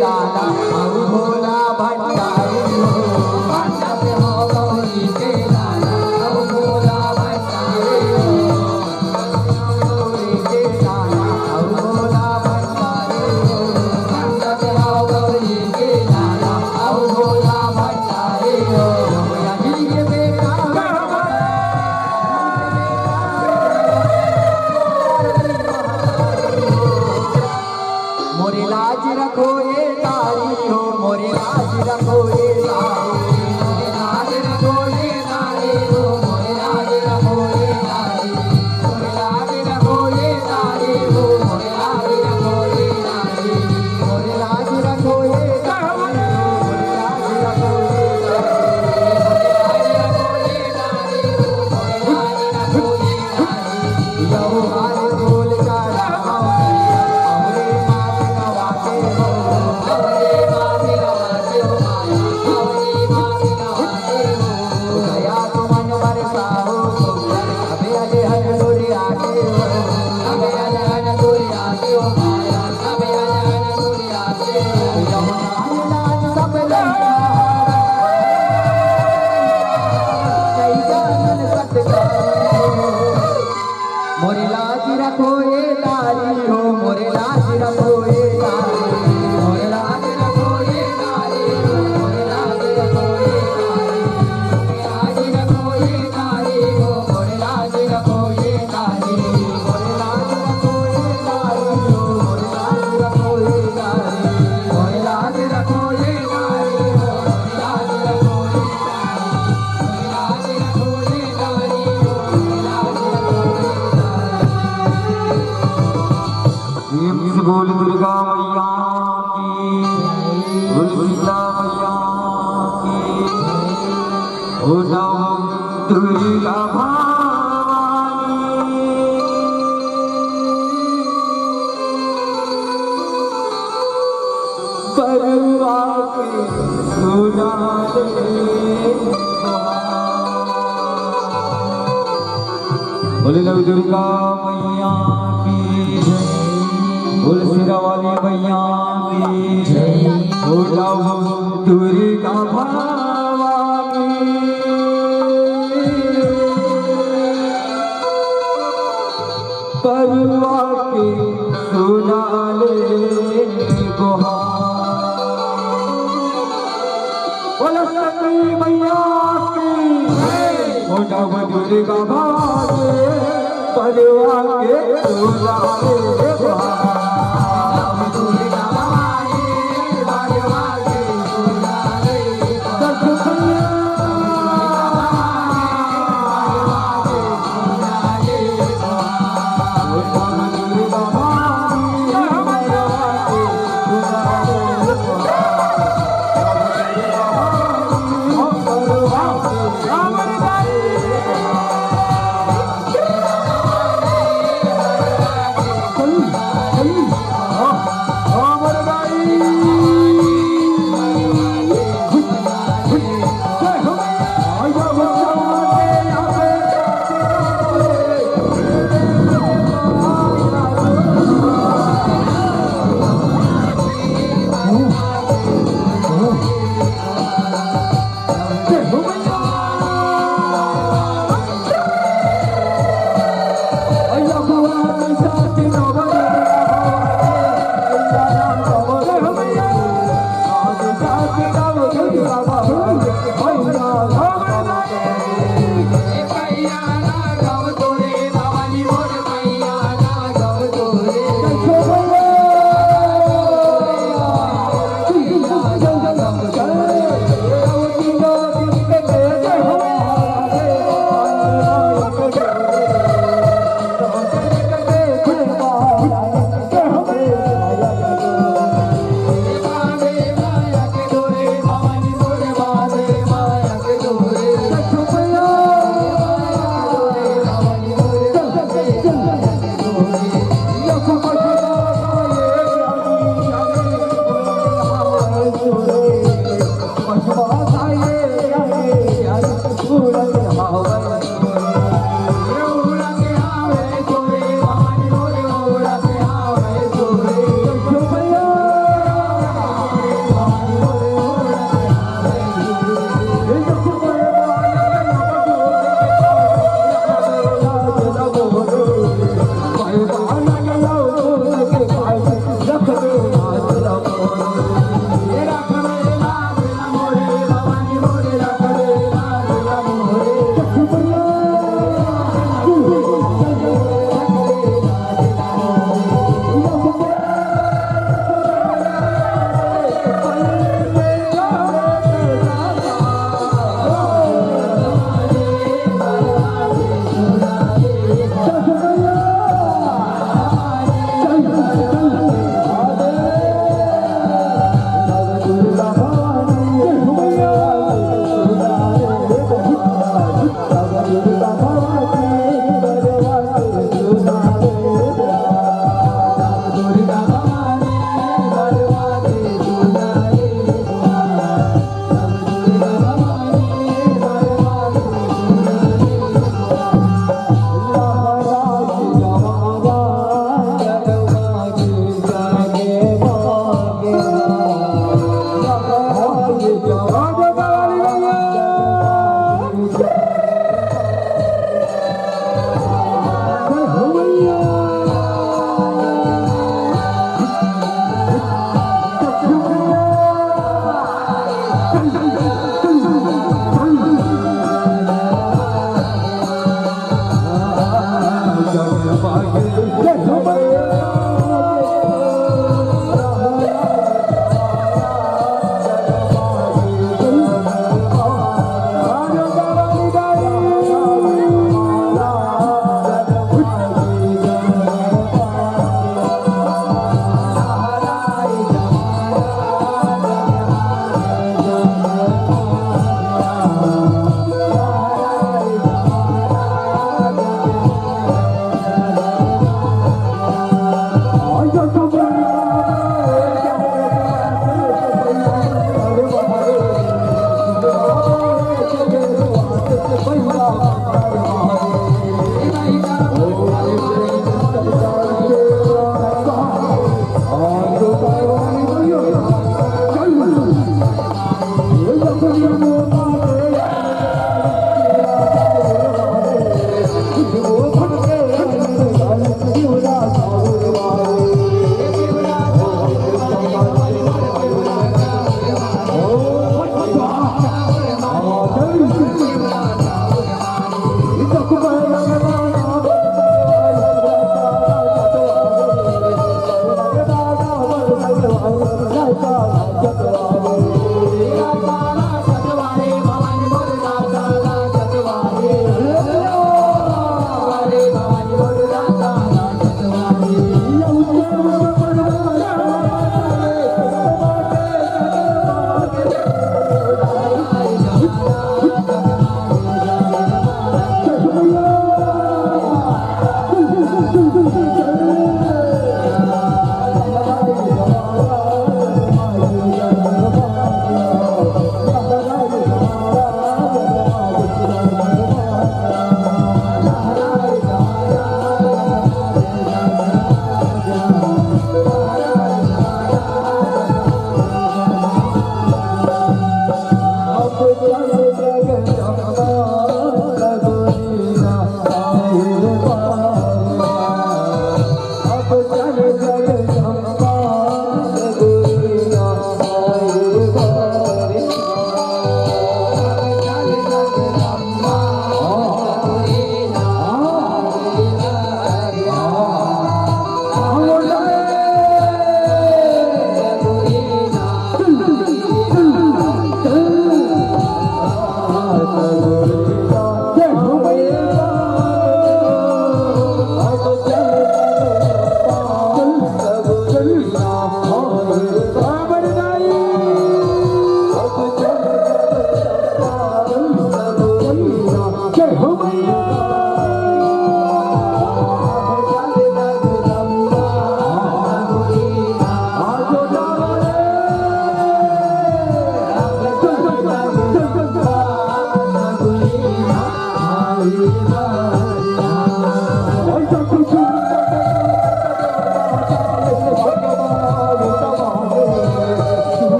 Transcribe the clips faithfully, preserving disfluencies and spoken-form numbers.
लाला, अउ भोला भंडारी हो। भंडारी हो गौरी के लाला, अउ भोला भंडारी हो। गौरी के लाला, अउ भोला भंडारी हो। भंडारी हो गौरी के लाला, अउ भोला भंडारी हो। मोरे लाज रखो ए तारी हो, मोरे लाज रखो ए तारी, मोरे लाज रखो ए तारी हो, मोरे लाज रखो ए तारी, मोरे लाज रखो ए तारी हो, मोरे लाज रखो ए तारी, मोरे लाज रखो ए तारी हो, मोरे लाज रखो ए तारी, मोरे लाज रखो ए तारी हो, मोरे लाज रखो ए तारी। मोरे लाज रखो ए तारी हो, मोरे लाज रखो ए तारी, मोरे लाज रखो ए तारी हो, मोरे लाज रखो ए तारी, मोरे लाज रखो ए तारी हो, मोरे लाज रखो ए तारी, मोरे लाज रखो ए तारी हो, मोरे लाज रखो ए तारी, मोरे लाज रखो ए तारी हो, मोरे लाज रखो ए तारी। प्रेम से बोल दुर्गा मैया की, बोल सीता मैया की, ओ नव दुर्गा भवानी। बरुआ के सुना ले। बोले नव दुर्गा मैया की जय, बोले शेरा वाली मैया की जय, बोले नव दुर्गा भवानी। बरुआ के सुना ले गोहार। बोलो शक्ति मैया की। ओ नव दुर्गा भवानी, बरुआ के सुना ले गोहार।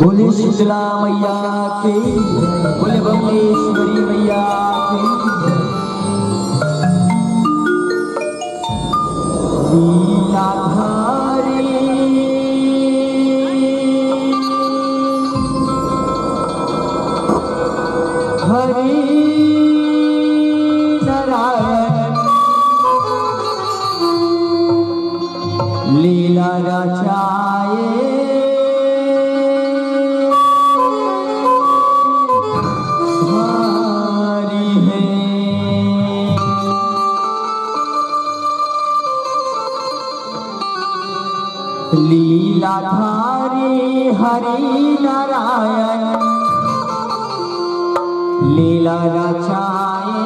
बोले शीतला मैया की, बोले बमलेश्वरी मैया की। लीलाधारी हरि नारायण लीला रचाए भारी है। लीलाधारी हरि नारायण लीला रचाए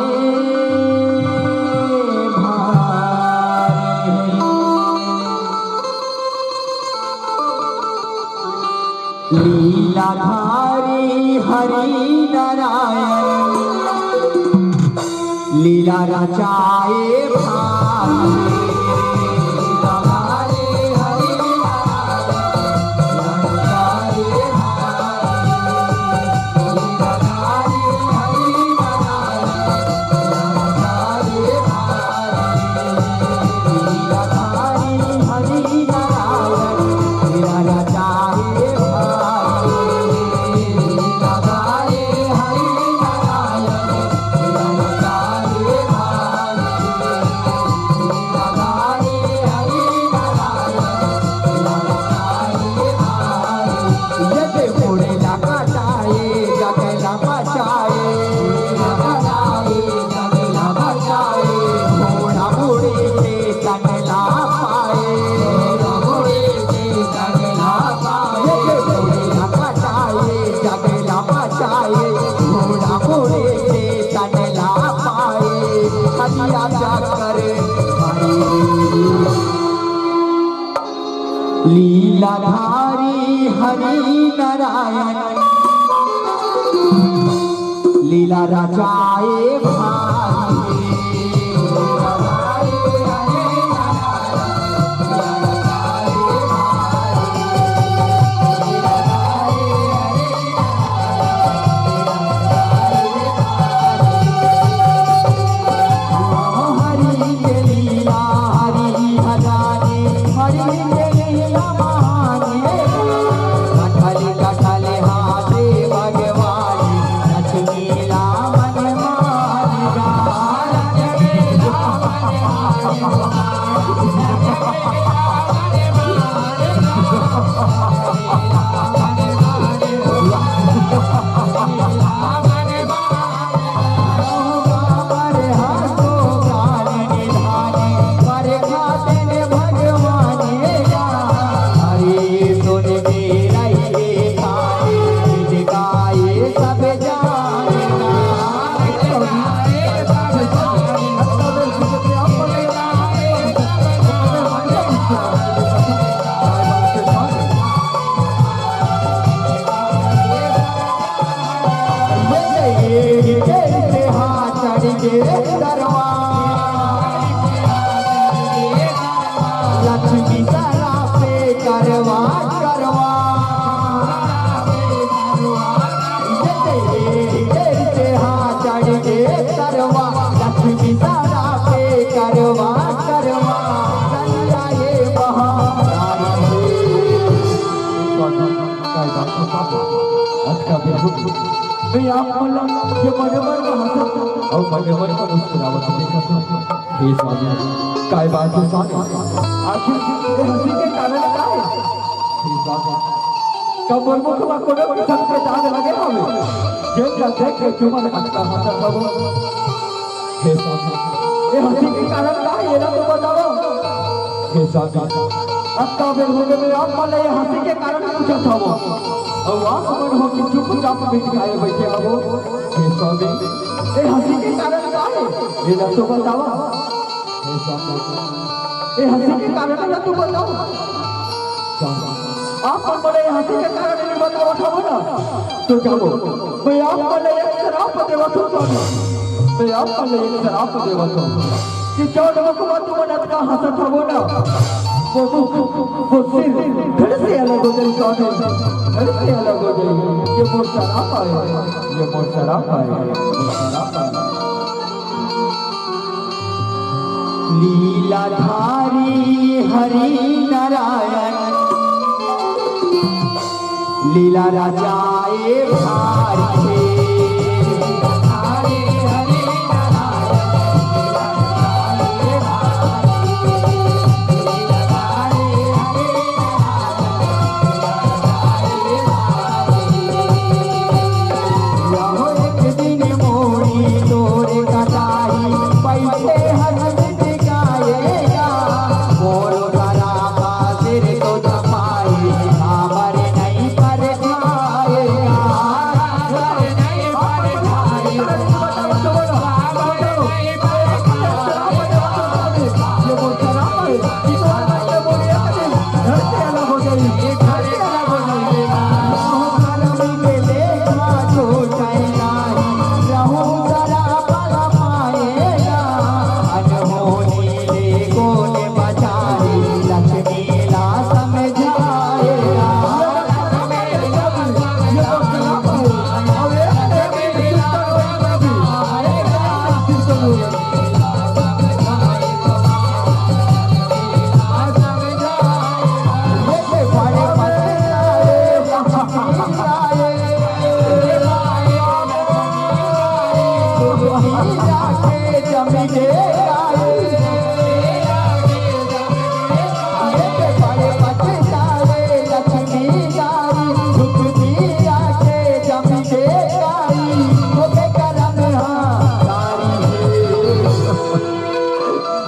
भारी। लीलाधारी हरि नारायण लीला रचाए भारी। लीलाधारी हरि नारायण लीला रचाए भाई। हरि के लीला हरि हजारे, हरि के लीला महान हे। कठल कठल हाथे भगवान, लक्ष्मी ला मन मानिगा। लक्ष्मी सरा पे करवा करवा। चढ़ के करवा, लक्ष्मी सरा पे करवा करवा। संजय महाराज। आज का बिल्कुल मैं आप मन ला ये बड़े बड़े हंसत अउ बड़े बड़े मुस्कुरावत देखत हंव। हे स्वामी, काय बात हे स्वामी? आखिर ये हंसी के कारण का हे? हे स्वामी, का मोर मुख मा कोनो किसम के दाग लगे हवे? जेन ला देख के तुमन अतका हंसत हवव। हे स्वामी, ये हंसी के कारण का हे? ये ला तो बतावव। हे स्वामी, अतका बेर होगे मैं आप मन ला ये हंसी के कारण पूछत हवं। अउ आप मन हो कि चुपचाप बिटकाए बइठे हवव। हे स्वामी, ये हंसी के कारण का हे? ये ला तो बतावव। हे स्वामी, ये हंसी के कारण ला तो बतावव। स्वामी, आप मन मोला ये हंसी के कारण नइ बतावत हवव ना, तो जावव, मैं आप मन ला एक श्राप देवत हंव स्वामी। मैं आप मन ला एक श्राप देवत हंव कि जउन मुख मा तुमन अतका हंसत हवव ना, वो मुख, वो सिर धड़ से अलग हो जाही स्वामी, धड़ से अलग हो जाही। ये मोर श्राप आय, ये मोर श्राप आय, ये मोर श्राप आय। लीलाधारी हरि नारायण, लीला रचाए भारी हे। रहो एक दिन मोरी तोर कटाही, पैसे हर मिट जाएगा। मोर बराबर सिर तो झपाए, काबर नहीं पर खाएगा।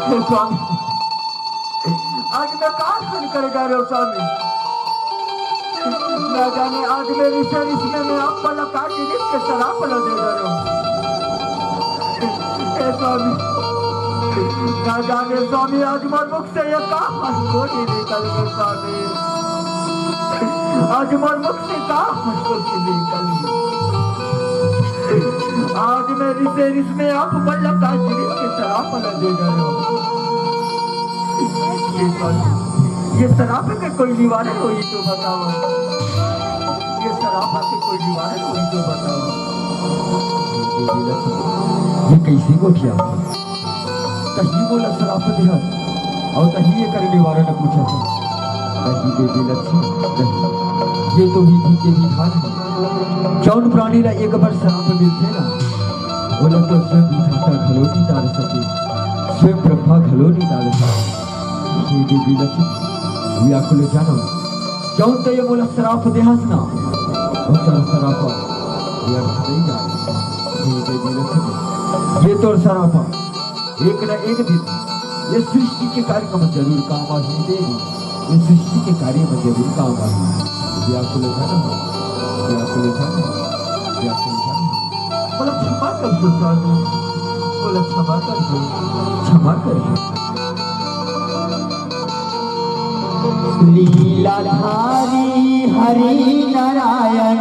हे स्वामी, आज मैं का सुन कर गा रहे हो स्वामी? ना जाने आज मैं रिश्ते रिश्ते में आप वाला का जिनिस के श्राप ला दे रहे हो। हे स्वामी, ना जाने स्वामी आज मोर मुख से ये का हंसखोरी निकल गई स्वामी। आज मोर मुख से का हंसखोरी निकल गई। आज मैं रिसे रिस में आप बल्ला का गिरी के शराब पर दे गए हो। ये शराब, ये शराब के कोई निवारण होई तो बताओ। ये शराब के कोई निवारण होई तो बताओ। ये कैसे गोठिया? तहीं मोला श्राप देहस, अउ तहीं एकर निवारण पूछत हस। नहीं देवी लक्ष्मी, नहीं। ये तो विधि के विधान हे। जौन प्राणी ला एक बार श्राप मिलथे ना, ओला तो स्वयं विधाता घलो नइ टार सके, स्वयं ब्रह्मा घलो नइ टार सके। हे देवी लक्ष्मी, व्याकुल जनम, जौन तैं मोला श्राप देहस ना, ओकर श्राप व्यर्थ नइ जाय। हे देवी लक्ष्मी, ये तोर श्राप एक न एक दिन ये सृष्टि के कार्य म जरूर काम आही देवी, ये सृष्टि के कार्य म जरूर काम आही। व्याकुल जनम, व्याकुल जनम, व्याकुल जनम। मोला क्षमा कर दो स्वामी, मोला क्षमा कर दो, क्षमा कर दो। लीलाधारी हरि नारायण,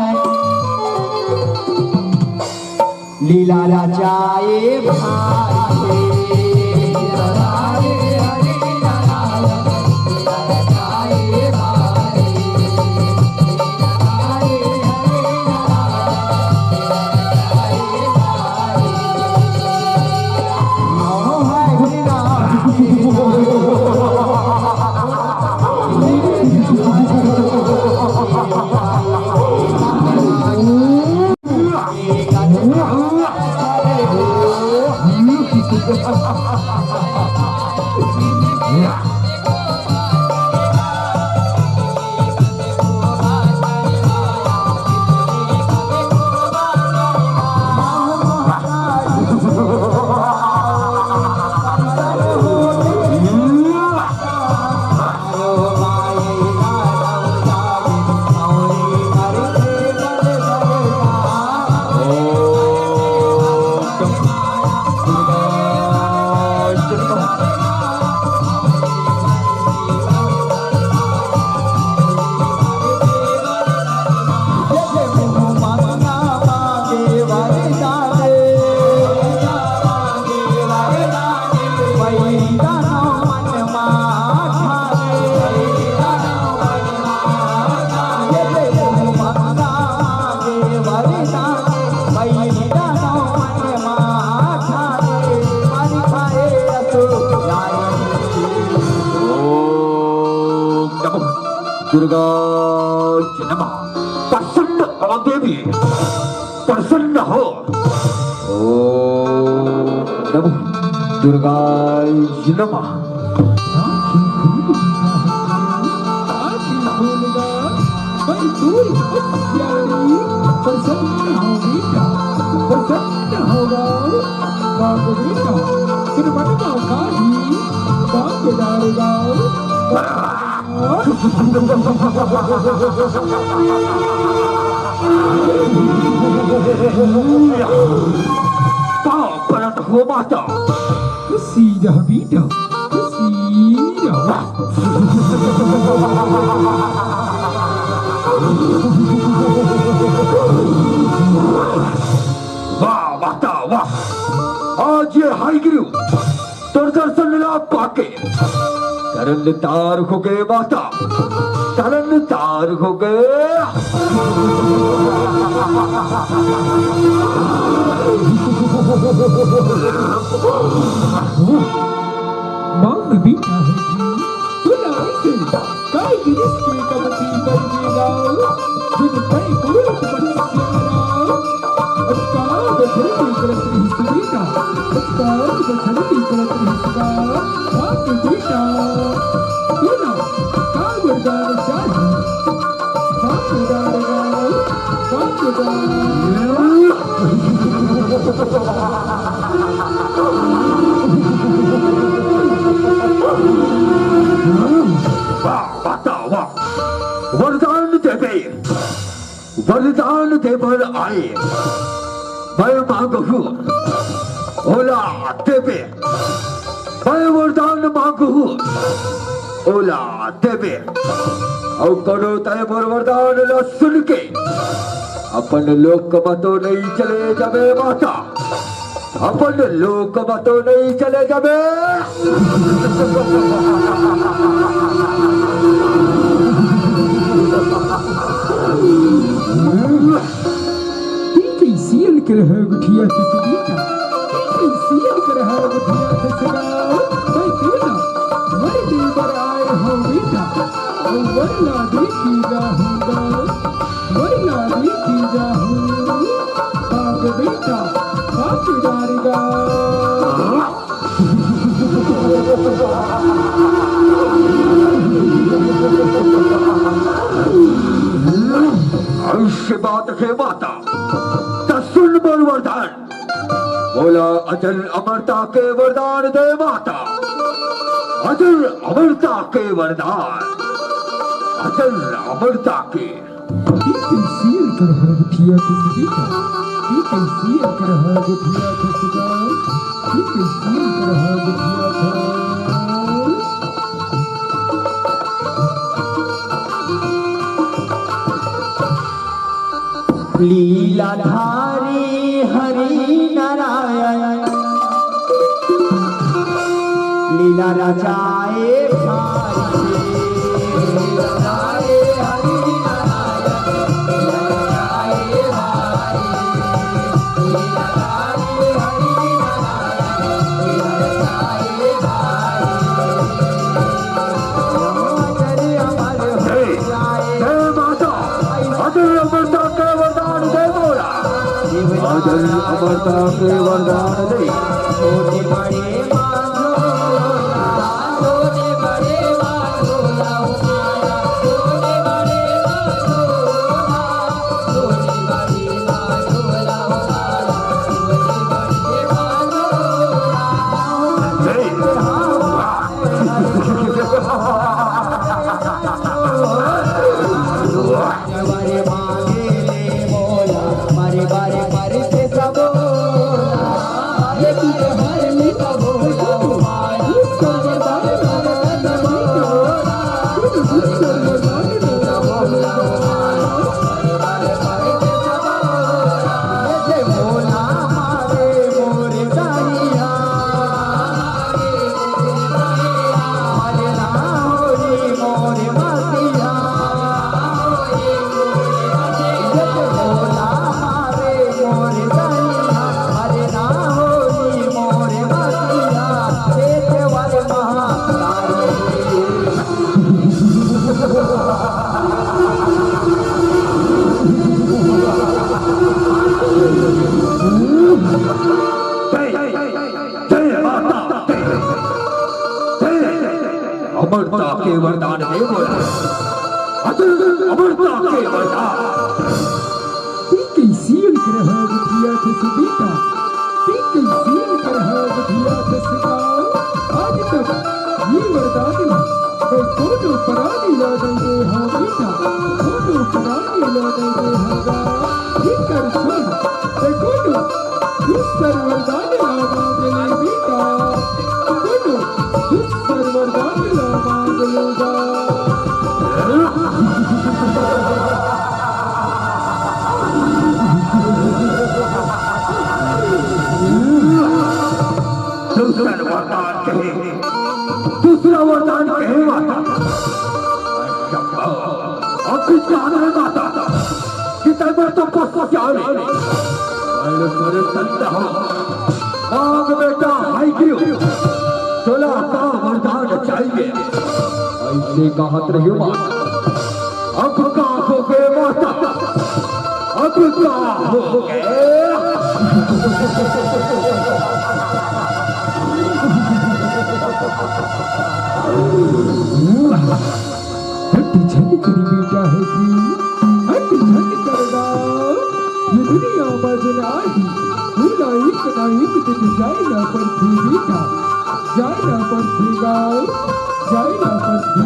लीला रचाए भाई। ओम नमो दुर्गा नमः। प्रसन्न हो देवी, प्रसन्न हो। ओम नमो दुर्गाय नमः। प्रसन्न होगा बाप बेटा, फिर बनवा काजी बाप डालेगा। पाँव परत हो माता। खुशी रह बेटा, खुशी रह। वाह माता वाह, आज ये हयग्रीव तोर दर्शन ला पाके तरन तार हो गे माता, तरन तार हो गे। मांग बेटा है जी, तू नाई से काय गिरिस के कमती कर देगा। बिन कई कुल तपस्या करा। अतकाल बछर के करत रहिस बेटा, अतकाल बछर के करत रहिस बा। बाप बेटा, तू ना का वरदान चाही? बाप बेटा, बाप बेटा। वाह, वाह, वाह। वरदान देबे, वरदान देबर आए। मैं मांगहूं, ओला देबे। मैं वरदान मांगहूं, ओला देबे। अउ कोनो तय मोर वरदान ला सुन के अपन लोक म तो नइ चले जाबे माता, अपन लोक म तो नइ चले जाबे। तें कइसे अनकर हस गुठियाथस बेटा? तें कइसे अनकर हस गुठियाथस गा? मैं तेला वर दे बर आए हंव बेटा, अउ वर ला दे के जाहूं गा, वर ला दे के जाहूं। भाग बेटा, भाग डार गा। अइसे बात हे माता, त सुन मोर वरदान। मोला अचल अमरता के वरदान दे माता, अचल अमरता के वरदान, अचल अमरता के। तें कइसे अनकर हस गुठियाथस बेटा? तें कइसे अनकर हस गुठियाथस गा? तें कइसे अनकर हस गुठियाथस? लीलाधारी हरि नारायण, लीला रचाए भारी। हे, हे माता, अचल अमरता के वरदान दे मोला। अचल अमरता के वरदान दे। जय माता दी। हे, अमरता के वरदान दे मोला। अचल अमरता के वरदान। तें कइसे अनकर हस गुठियाथस बेटा? तें कइसे अनकर हस गुठियाथस गा? आज तक ये वरदान मैं कोनो परानी ला नइ दे हंव बेटा, कोनो परानी ला नइ दे हंव गा। एकर छोड़, तें कोनो दूसर वरदान ला मांग ले बेटा, कोनो दूसर वरदान ला मांग ले गा। दूसर वरदान कहे, दूसरा वरदान कहे माता। अब कुछ कहा है माता कि तैं मोर तो पस्पस्याय ले। अरे, अरे, संत हो। मांग बेटा, हाय क्यों? तोला का वरदान चाहिए? अइसे कहत रहियो माता। अब का होगे माता? अब का होगे? हट झन कर बेटा हे जी, हट झन कर गा। ये दुनिया म जेन आही, ओला एक ना एक दिन जाए ला परथे बेटा, जाए ला परथे गा, जाए ला परथे।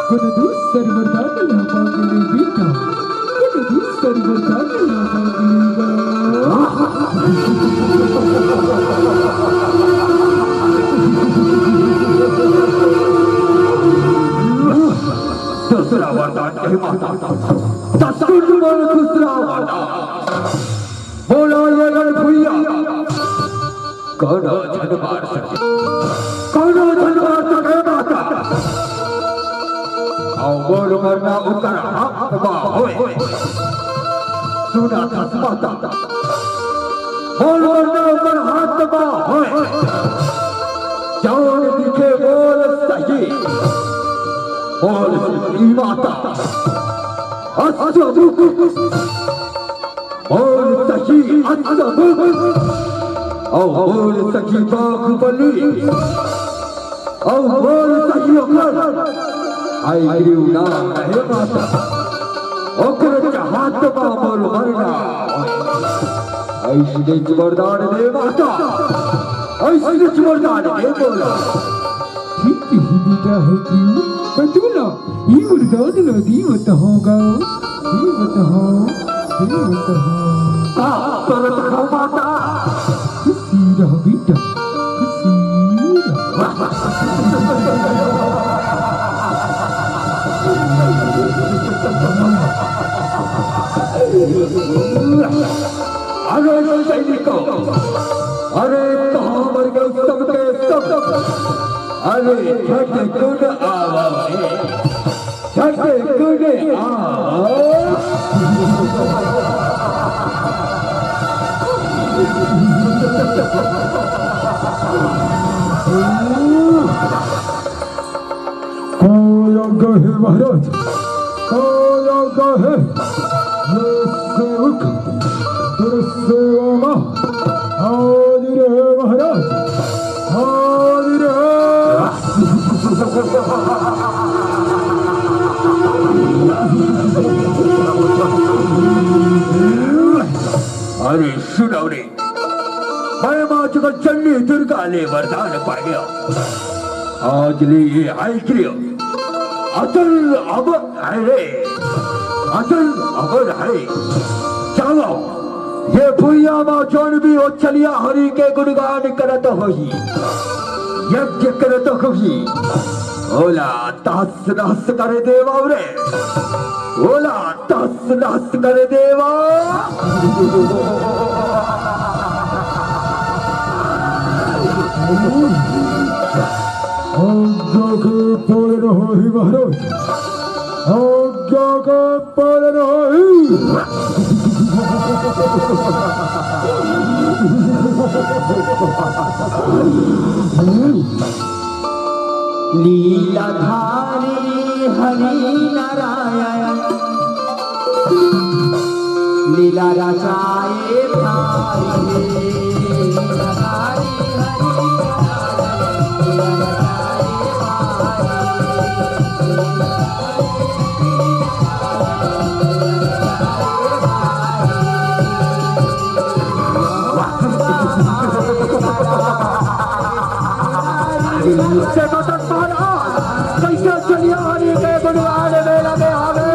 कोनो दूसर वरदान ला मांग ले बेटा, कोनो दूसर वरदान ला मांग ले गा। दूसरा वरदान कहे माता। त सुन मोर दूसरा वरदान। कोनो झन मार सके, कोनो झन मार सके माता। अउ मोर मरना ओकर हाथ मा होय। सुनथस माता, मोर मरना ओकर हाथ मा होय। जउन दिखे मोर सही, मोर सही माता। अष्टमुख। मोर सही अष्टमुख, अउ मोर सही बाहुबली, अउ मोर सही ओकर हयग्रीव नाम हे माता। ओकर हाथ मा मोर मरना होय। अइसने वरदान दे माता, अइसने वरदान दे मोला। ठीक ही बेटा हयग्रीव, बतू ना। ई वरदान ल देवत हंव गा, देवत हंव, देवत हंव। का करत हंव माता? खुशी रह बेटा, खुशी रह। अरे सैनिकों, अरे कहाँ मर गए सबके सब? अरे झटकुन आवा रे। झटकुन आवा। काय आज्ञा हे महाराज, काय आज्ञा हे? ये सेवक तेरे सेवा मा हाजिर हे महाराज, हाजिर हे। अरे सुनव रे, मैं माँ जगत जननी दुर्गा ले वरदान पाय हंव। आज ले ये हयग्रीव अचल अमर हे रे, अचल अमर हे। चलो, ये भुइयां मा जउन भी ओ चलिया हरि के गुणगान करत होही, यज्ञ करत होही, ओला तहस नहस कर देवव रे, ओला तहस नहस कर देवव। आज्ञा के पालन होही महाराज, आज्ञा के पालन होही। लीलाधारी हरि नारायण, लीला रचाए भारी। से बदन महाराज, कइसे चलिया हरि के गुणगान में लगे हवे।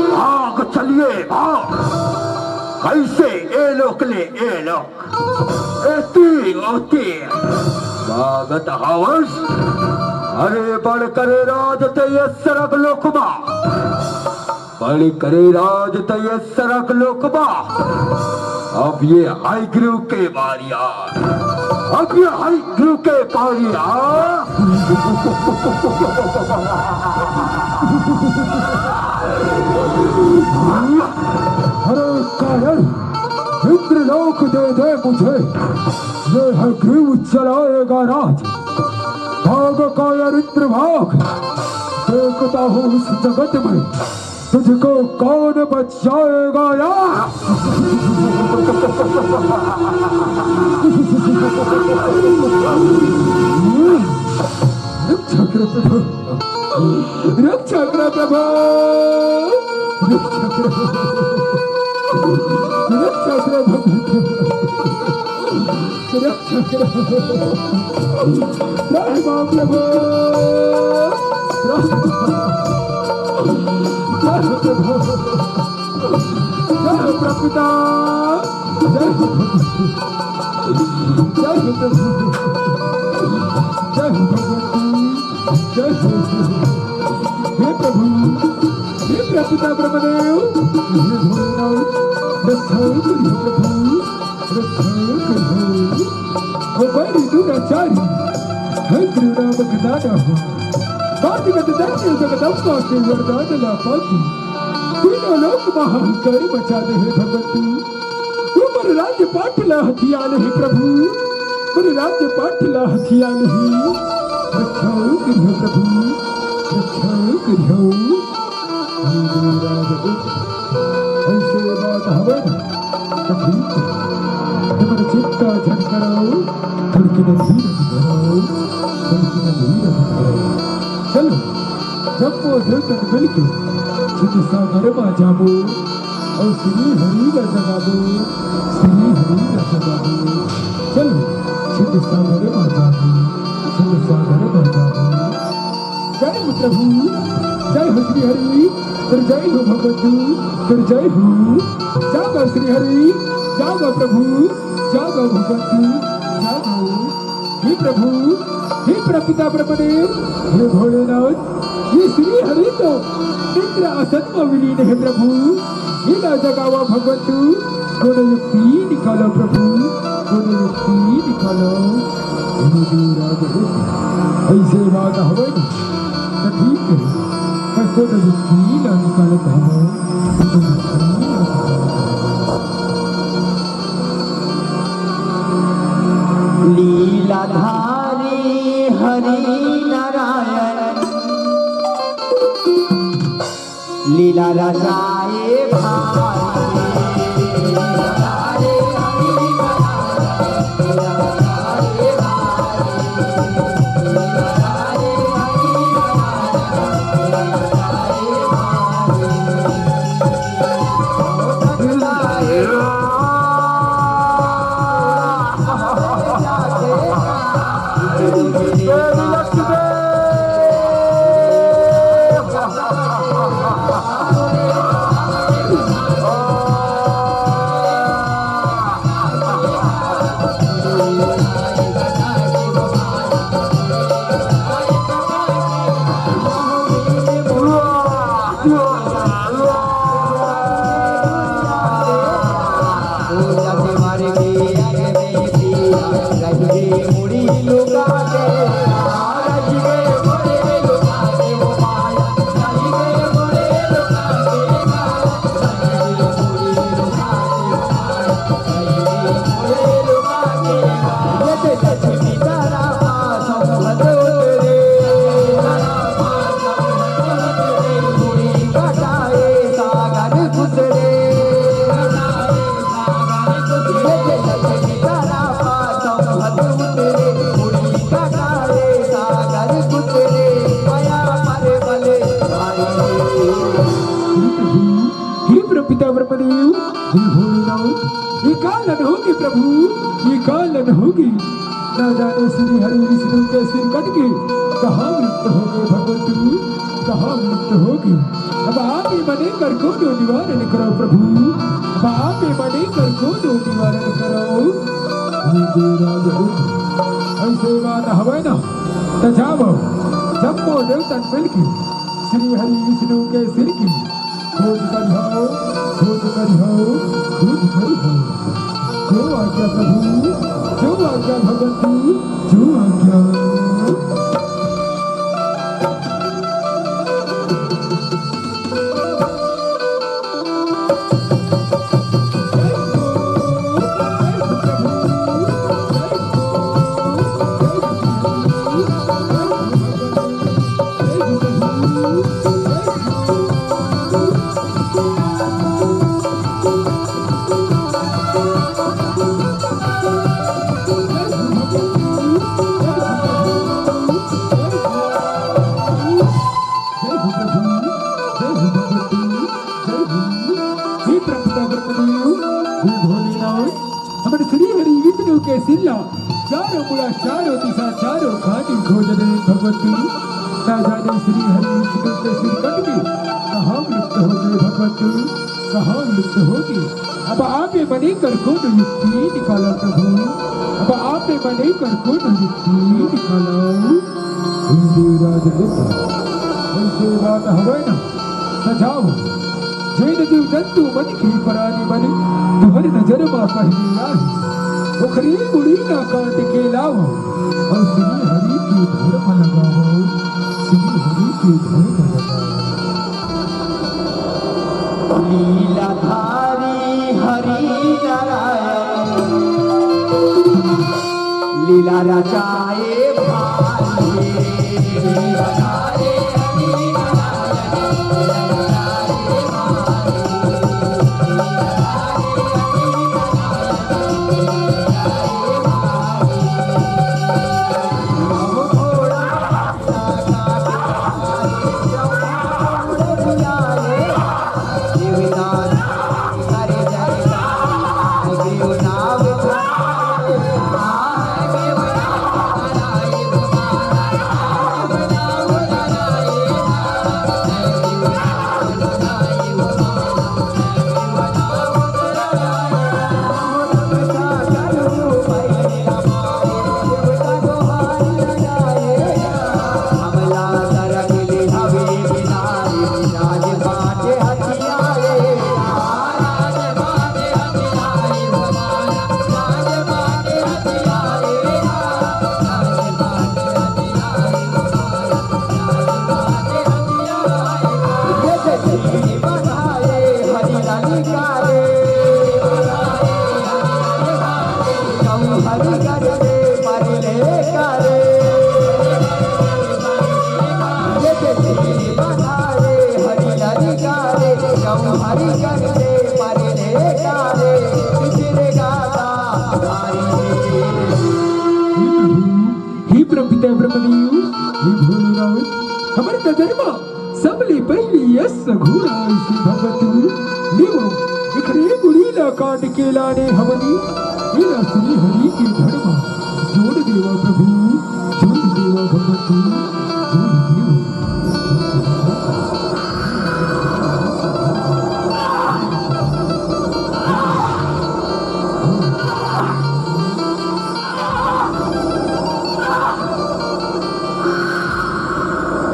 भाग चलिए, भाग। कइसे ए लोक ले ए लोक, एती ओती भागत हवस। अरे बड़ करे राज ते ये सरग लोक मा, बड़ करे राज ते ये सरग लोक मा। अब ये हयग्रीव के बारी आय। अग्नि हरि के पानी आ। अरे कायर, इंद्रलोक दे दे मुझे, ये है ग्रीव चलाएगा राज। भाग कायर इंद्र भाग, देखता हूँ इस जगत में तुझको कौन बचाएगा यार? रक्षा करो प्रभु, रक्षा करो प्रभु, रक्षा करो, रक्षा करो प्रभु। रक्षा करो। त्राहि मां प्रभो। त्राहि, त्राहि प्रभो। जय हो प्रभुता। जय हो प्रभु। जय हो प्रभु। जय हो भगवती। जय हो प्रभु। हे प्रभु। हे प्रभुता ब्रह्मदेव। हे भोलेनाथ। रक्षा करियो प्रभु। रक्षा करियो। ओ बड़ी दुराचारी, हे गुरु नाम गदाना हो। बात गद दंड जगदम्बा के वरदान ला पाती। तीनों लोक महाहंकार मचा दे हे भगवंतु। तू मोर राज्य पाठ ला हथिया नहीं प्रभु। मोर राज्य पाठ ला हथिया नहीं। रक्षा करियो प्रभु। रक्षा करियो। अइसे बात हवे न, त ठीक हे। तुमन चिंता झन करव, थोड़किन धीरज धरव, थोड़किन धीरज धरव। चलो, जम्मो देवतन मिलके क्षीर सागर मा जाबो, अउ श्री हरि ला जगाबो, श्री हरि ला जगाबो। चलो, क्षीर सागर मा जाबो, क्षीर सागर मा जाबो। जय हो प्रभु, जय हो श्री हरि, तोर जय हो भगवंतु, तोर जय हो। जागो श्री हरि, जागो प्रभु, जागो भगवंतु, जागो। हे प्रभु, हे परमपिता ब्रह्मदेव, हे भोलेनाथ, ये श्री हरि तो इंद्र आसन में विलीन हे प्रभु। ये ला जगावा भगवंतु, कोनो युक्ति निकालो प्रभु, कोनो युक्ति निकालो। हे देवराज हे, अइसे बात हवे न, त ठीक हे, मैं कोनो युक्ति ला निकालत हवं, कोनो युक्ति ला निकालत हवं। लीलाधारी हरि नारायण, लीला रचाए भाई। हे प्रभु, हे परमपिता ब्रह्मदेव, हे भोलेनाथ, ये का लन होगे प्रभु, ये का लन होगे? ना जाने श्री हरि विष्णु के सिर कट के कहाँ विलुप्त होगे भगवंतु, कहाँ विलुप्त होगे। अब आप ही मने कर कोनो निवारण करो प्रभु, अब आप ही मने कर कोनो निवारण करो। हे देवराज, अइसे बात हवे न, त जावव, जम्मो देवतन मिलके श्री हरि विष्णु के सिर की खोज करिहव, खोज करिहव, खोज करिहव। जो आज्ञा प्रभु, जो आज्ञा भगवती, जो आज्ञा। हे प्रभु, हे भोलेनाथ, हमर श्री हरि विष्णु के सिल्ला चारों मुड़ा, चारों दिशा, चारों खानी खोज रहे भगवती। ना जाने श्री हरि विष्णु के श्रीखंड में कहाँ लुप्त हो गए भगवती, कहाँ लुप्त हो गए। अब आपे मने कर कोनो युक्ति निकालो प्रभु, अब आपे मने कर कोनो युक्ति निकालो। हे देवराज इंद्र, ऐसे बात हवे ना, सजाओ, जेन जीव जंतु मन के प्राणी मन, तुहर नजर मा पहले आए, ओखरे मुड़ी ला काट के लाओ, अउ श्री हरि के धर्म लगाओ, श्री हरि के धर्म लगाओ। लीलाधारी हरि नारायण, लीला रचाए भारी। हे प्रभु, हे परम पिता ब्रह्मदेव, हे भोलेनाथ, हमर नजर मा सबले पहिली यस घोड़ा अइसे भगत। लेवो, एखरे मुड़ी ला काट के लाने हवनी, एला श्री हरि के धड़ मा जोड़ देवा प्रभु, जोड़ देवा भगत, जोड़ देवा।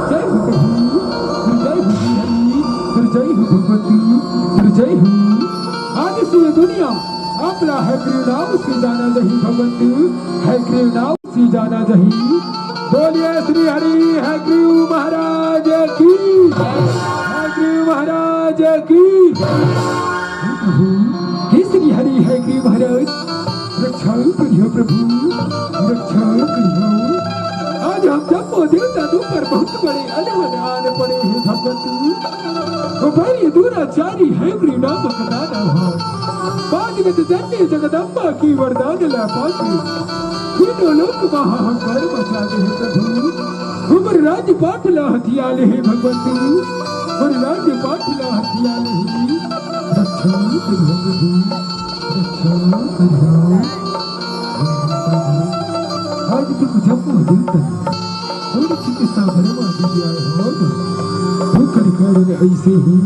जय हो प्रभु, जय हो श्री हरि, जय हो भगवती, जय हो। आज से ये दुनिया आपला हयग्रीव नाम से जाना जाही भगवती, हयग्रीव नाम से जाना जाही। बोलिए श्री हरि हयग्रीव महाराज की, हयग्रीव महाराज की। हे प्रभु, हे श्री हरि हयग्रीव महाराज, रक्षा करियो प्रभु, रक्षा करियो। आज हम जम्मो देवता तुम पर बहुत बड़े अनहन आन पड़े हैं भगवंतु। वो बड़ी दुराचारी हयग्रीव नामक दानव है। पांच गज जननी जगदम्बा की वरदान ला पाके तीनों लोक महाहंकार मचा दे है प्रभु। उमर राजपाट ला हथिया ले है भगवंतु, उमर राजपाट ला हथिया ले है। रक्षा करियो प्रभु। रक्षा करियो। आज तुम जम्मो देवता, उन चिके सागर मा दिया हो। ओकर कारण ऐसे ही।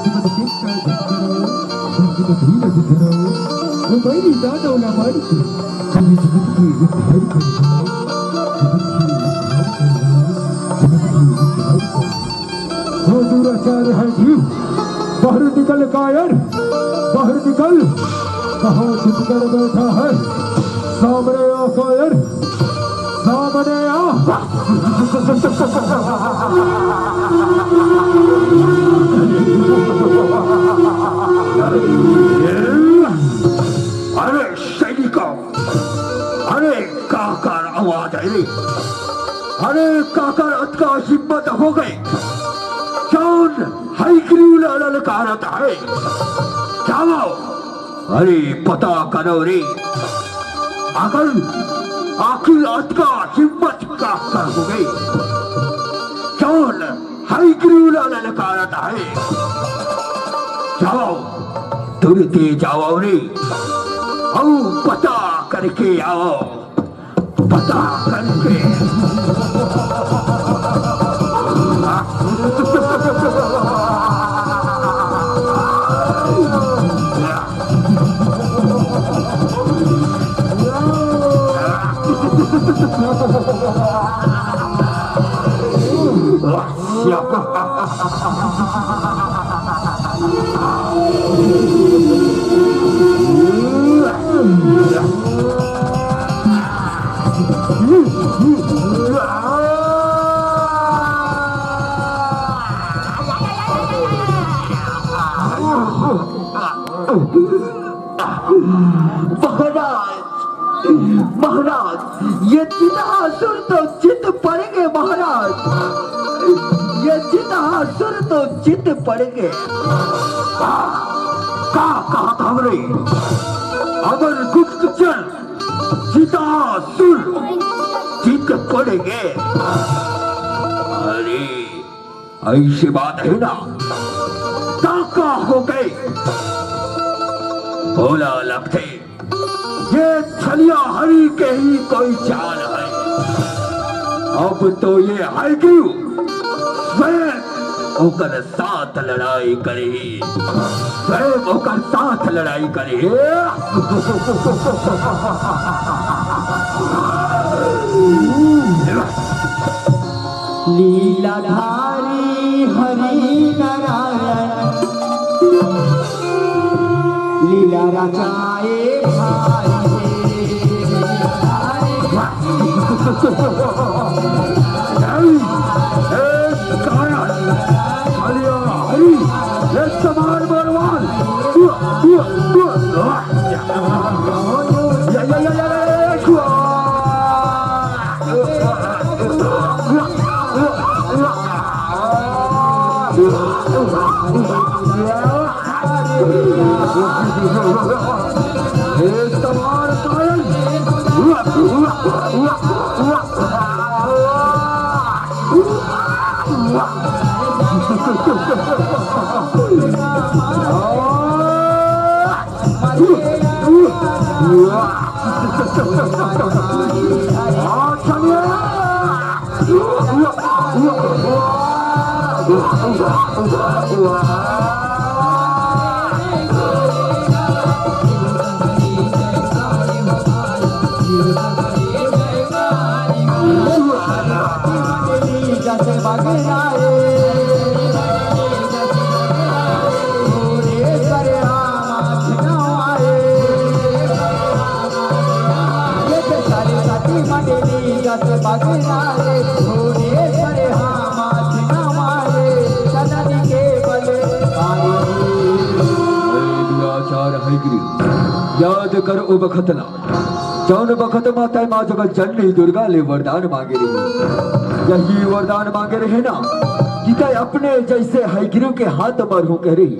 तुमन चिंता मत करो, तुम धीरज धरो। वो बैरी दानव ला मार के, हम जगत के उद्धार करियो। जगत के उद्धार करियो। जगत के उद्धार करियो। वो दुराचार है जीव, बाहर निकल कायर। बाहर निकल, कहाँ छिपकर बैठा है? सामने आ कायर, सामने आ। अरे सैनिकों, अरे काकर आवाज है रे। अरे काकर अतका हिम्मत हो गे, जौन हयग्रीव ला ललकारत हे। जावव, अरे पता करव रे, अगर आखिर अतका हिम्मत काकर हो गे, जौन हयग्रीव ला ललकारत हे। जावव, तुरते जावव रे, अउ पता करके आवव। पता करके। महाराज, महाराज, ये चितासुर तो चित पड़ गे महाराज, ये चितासुर तो चित पड़ गे। का, का कहत हव रे? अमर गुप्तचर चितासुर चित पड़ गे। अरे, अइसे बात हे ना, त का हो गे? भोला लगथे, ये छलिया हरि के ही कोई चाल हे। अब तो ये हयग्रीव स्वयं ओकर साथ लड़ाई करही, स्वयं ओकर साथ लड़ाई करही। लीलाधारी हरि नारायण, लीला रचाए भाई। ए, काया, कालिया, हरि, ए, समार बलवान। या, या, या, या, या, या, या। दुराचार हयग्रीव, याद कर ओ बखत ला, जौन बखत मा तैं माँ जगत जननी दुर्गा ले वरदान मांगे रहे। यही वरदान मांगे रहे ना, कि तैं अपने जैसे हयग्रीव के हाथ मरहूं कहे रहे।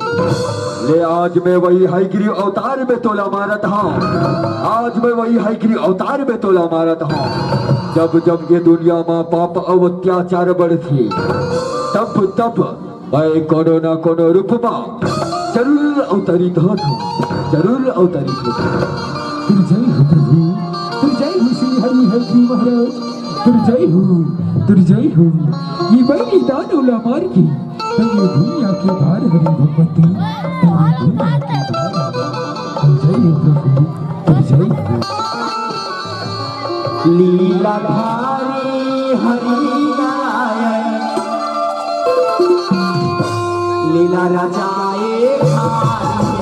ले आज मैं वही हयग्रीव अवतार में तोला मारत हंव। आज मैं वही हयग्रीव अवतार में तोला मारत हंव। जब जब ये दुनिया मा पाप अउ अत्याचार बढ़थे, तब तब मैं कोनो ना कोनो रूप मा जरूर अवतरित होत हंव, जरूर अवतरित होत हंव। तोर जय हो प्रभु, तोर जय हो श्री हरि हरि महाराज, तोर जय हो, तोर जय हो। ये बैरी दानव ला मार के, तैं ये दुनिया के भार हरे भगवती, तैं ये दुनिया के भार हरे। तोर जय हो प्रभु, तोर जय हो। लीलाधारी हरि नारायण। राजा ए